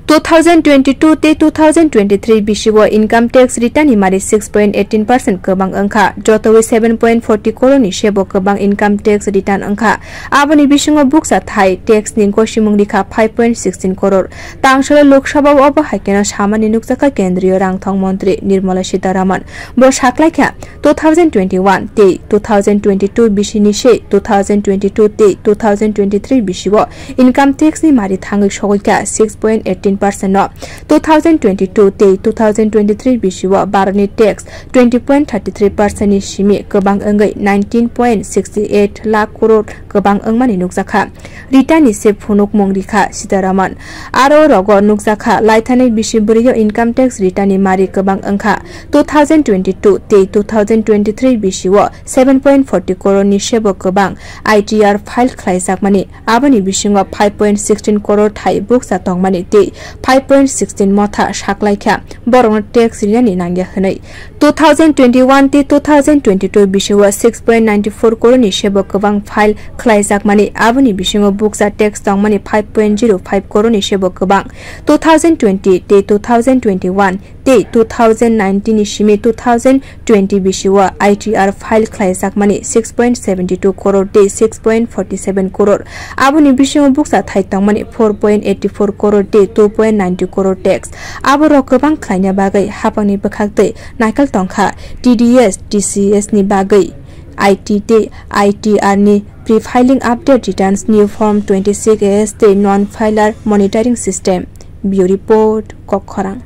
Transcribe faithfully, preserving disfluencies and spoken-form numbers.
Two thousand twenty-two tei two thousand twenty-three bisio income tax return ni mari six point eighteen percent kwbang wngkha, jotowi seven point forty crore ni sebo kwbang income tax return wngkha. Aboni bisingo buksa thai tax ni gosimung rikha five point sixteen crore. Tangsalo Lok Sabha o obo hai kheno samani nukjakha Kendriyo Rangthong Montri Nirmala Sitharaman. Bo saklaikha, two thousand twenty-one tei two thousand twenty-two bisini se two thousand twenty-two tei two thousand twenty-three bisio income tax ni mari thangwi sogwikha six point eighteen percent no. Two thousand twenty-two tei two thousand twenty-three bisio Bharatni tax twenty point thirty-three percent ni simi kwbang wngwi nineteen point sixty eight lakh crore kwbang wngmani nukjakha. Return ni se phunukmung rikha Sitharaman. Aro rogo nukjakha, laithani bisi bwrwio income tax return ni mari kwbang wngkha. Two thousand twenty-two tei two thousand twenty-three bisio seven point forty crore ni sebo kwbang I T R file khlaijakmani, aboni bisingo five point sixteen crore thai buksa tongmani tei five point sixteen motha saklaikha borokno tax rinani nangya hwnwi. Two thousand twenty-one tei two thousand twenty-two bisio six point ninety-four crore ni sebo kwbang file khlaijakmani, aboni bisingo buksa tax tongmani five point zero five crore ni sebo kwbang. Two thousand twenty tei two thousand twenty-one tei two thousand nineteen ni simi two thousand twenty bisio I T R file khlaijakmani six point seventy-two crore tei six point forty-seven crore. Aboni bisingo buksa thai tongmani four point eighty-four crore tei two point ninety crore tax. Aborok kwbang khlaina bagwi hapangni bwkhak tei naikal tongkha. T D S, T C S ni bagwi I T tei I T R ni pre-filing update returns, new form twenty-six A S tei non-filer monitoring system. Bureau Report, Kokkhorang.